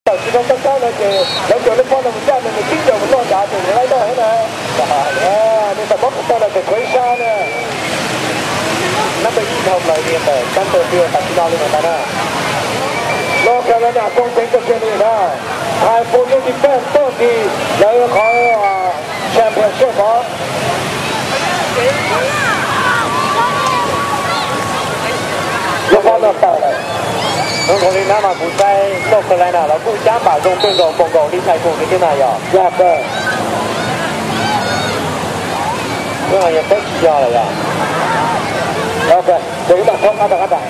Tawm tsis tau toj roob no ces lawv cov lub pob no mus ncaj nws, nws tib ncaws mus noj nrad ces nws laib noj thiab na. Nws tawm pob qhov toj no ces tshuav ib sab na. Nab peb ib dhau plaws li ntawm cab taw twg tam sim no li ntawd ntag na. Los kawg los nram koob teev kawg kiag li na. Hais Fun yeej tiv pej tuaj ntsis lawv qhov championship os. Lub pob no tawm lawm. Zoo nkaus li nab mas kuv saib North Carolina los kuj cab npam zoo kawg nkaus npaum nkaus li Hais Fun li thiab na yog. Yog kawg. Yog peb tsis yog lawm yog. Ok, ces ib mam thoob qab tag qab tag.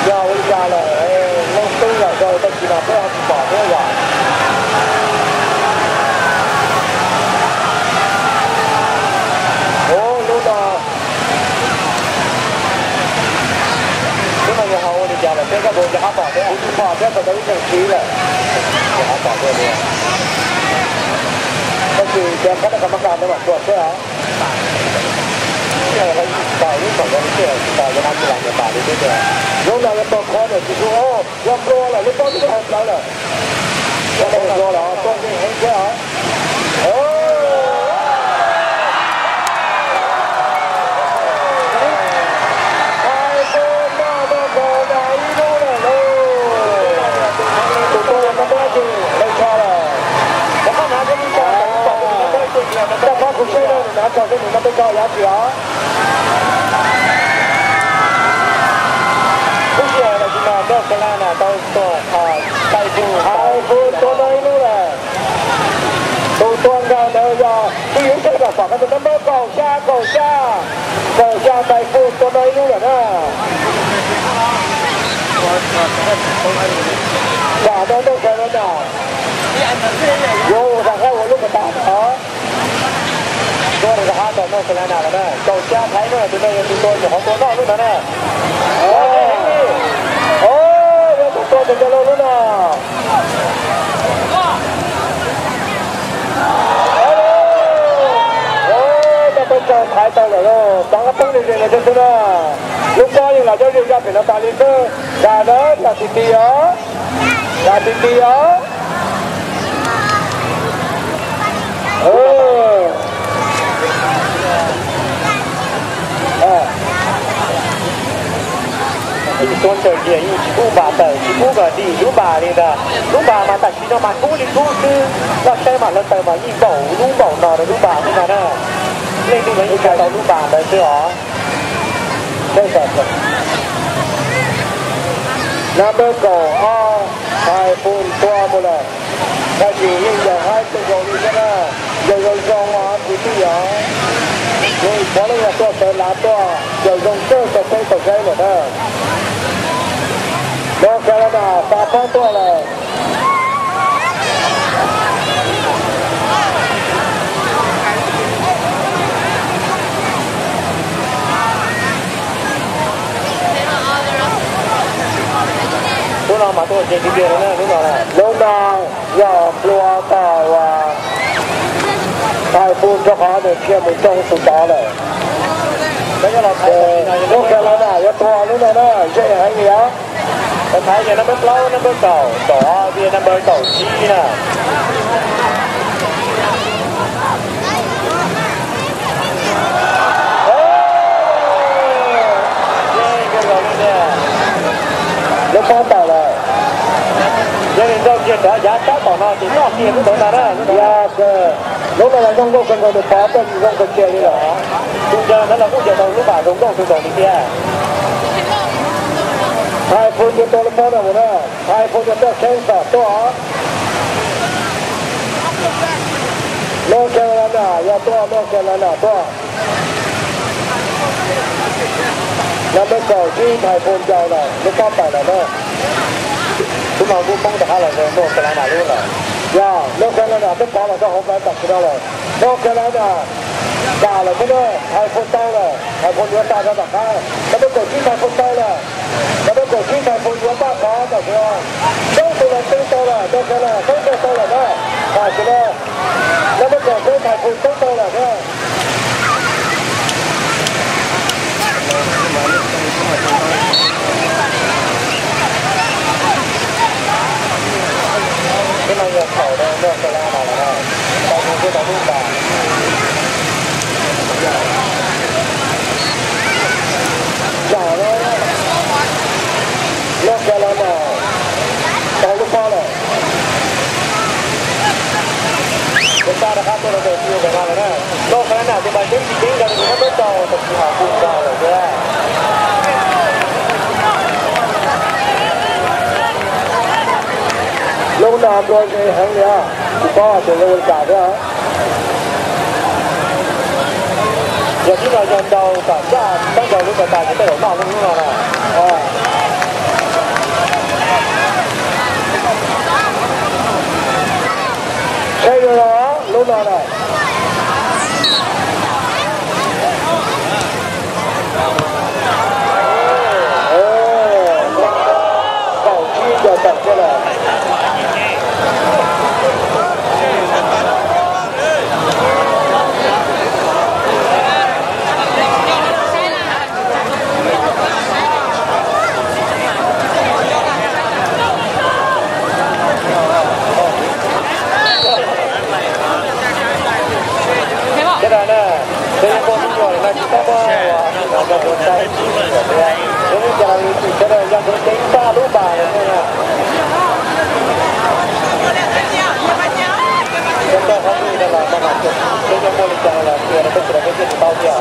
Yog ua li cas lawm, lub tub yog rau tab sis mas peb ho tsis pom thiab yog. Ua lub no, lub no yog ho ua li cas lawm peb koj puas yog qab pom thiab? Kuv tsis pom thiab, thaum ntawd ib txwm tsiv lawm. Yog qab pom thiab li. Tab sis cov kab naj ka ma kas ntawd mam tuaj seb os. Lub no yuav tau kho niam tsis su, yog nplua lawm lub pob twb hau plawv lawm. Yog nplua lawm tuaj nkeeg heev thiab os. Hais Fun noj tau nram ib lub lawm lauj. Tus tuaj yog nab peb tsis leej tsho lawm. Rov qab hnav thiab lub tsho, rov qab kuv saib no nws hnav tsho xwb nws nab peb tsho yav tsis os. Lub sij hawm tam sim no North Carolina tau tuaj, Hais Fun, Hais Fun tua no ib lub lawm. Tus tua nkaus ntawd yog twb yog ib sab nram pom qhov ntawd nab npawb kaum xya, kaum xya, kaum xya Hais Fun tua no ib lub lawm na. Vam no North Carolina yuav ua rov qab ua lub pas tas no. Tuaj rov qab tom North Carolina lawm na, kaum xya Thaib na, tus no yog tus tua nyuam qhuav tua noj lub ntawd na. Yog tus tua tus ncau lauj lub no. Tau peb tso Thaib tau lawm lauj, tov qab poob li ze los tso xwb na. Lub pob yeej los nyob ze zaj pem no tas li xwb. Zam na, zam ti ti os. Zam ti ti os. Tus tua ntsaws kiag yeej tsis pub npam tawm, tsis pub kom dim lub npam li ntag. Lub npam mas tam sim no mas kub li kub xwb, loj saib mas lawv taw mas yeej npaum lub npaum no rau lub npam xwb no na. Leej twg los yeej tsa tau lub npam ntawd xwb os. Nab npawb kaum ob, Hais Fun tua mus lawm. Tab sis yeej yog haib tau zoo li thiab na, yog zoo zoo os kwv tij os. Yeej thov leej yog tuaj sawv lav tuaj, yog zoo kawg tau peb tau saib lawm na. North Carolina xa pob tuaj lawm. Lub no mas tuaj ntse tiag tiag li na, lub no na. Lub no yog nplua tau Hais Fun rau qhov nws dhia mus tsoo tus tod lawm. Lub Carolina yuav tua lub no na, ze heev li os. Thaib yog nab npawb plaub, nab npawb kaum, kaum ob, yog nab npawb kaum tsib na. Lub pob tawm lawm. Yog li ntawd kiag rov yav sab tom no ces noj kiag lub ntawd ntag na. Yog kawg, lub no yog zoo nkauj kawg nkaus, nws pov tuaj zoo kawg kiag li lawm. Tus ncaws ntawd los kuj ncaws tau lub npam zoo nkauj kawg nkaus li thiab. Hais Fun yuav tua lub pob no mus na, Hais Fun yuav tuaj Kansas tuaj. North Carolina yog tuaj, North Carolina tuaj. Nab npawb kaum tsib Hais Fun ncaws lawm, lub pob tawm lawm na. Lub no kuj poob rov qab los North Carolina lub lawm. Yog North Carolina Tub pov los rau hauv plawv tam sim no lawm. North Carolina kam lawm thiab na, Taiv Phu tau lawm, Taiv Phu yuav tag rau tom qab. Cov tub kaum tsib Taiv Phu tau lawm, cov tub kaum tsib Taiv Phu yuav paj pov tam sim no. Coob tus los tub tau lawm, North Carolina coob tus tau lawm na. Tam sim no cov tub kaum tsib Taiv Phu coob tau lawm thiab. Hnub no yog thaum North Carolina lawm na, tau tus twb tau lub npas. Yog North Carolina tau lub pob lawm. Tus tag rov qab tuaj rau tus North Carolina lawm na. North Carolina tus npas ceeb tsis ceeb rau tus nab tau tus tsis hauv kuj npas lawm thiab. Lub no nplua ze heev li os, tsis paub hais tias yuav ua li cas thiab. Yog tib no yog nrau kom ncaj teeb nrau lub ko tas ces tej zaum noj lub no na. Saib zoo los lub no na. Kaum tsib ncaws tawm kiag lawm. Thiab na, peb yeej muaj me nyuam li no tsis tau muaj uas nrog tus ntxhais, peb yeej cas li tsis thiab na, yog tus ceev tag lub npas lawm na. Cov toj qhov twg los mas peb yeej muaj li cas los tias peb tsis los peb thiaj tsis tau tiag.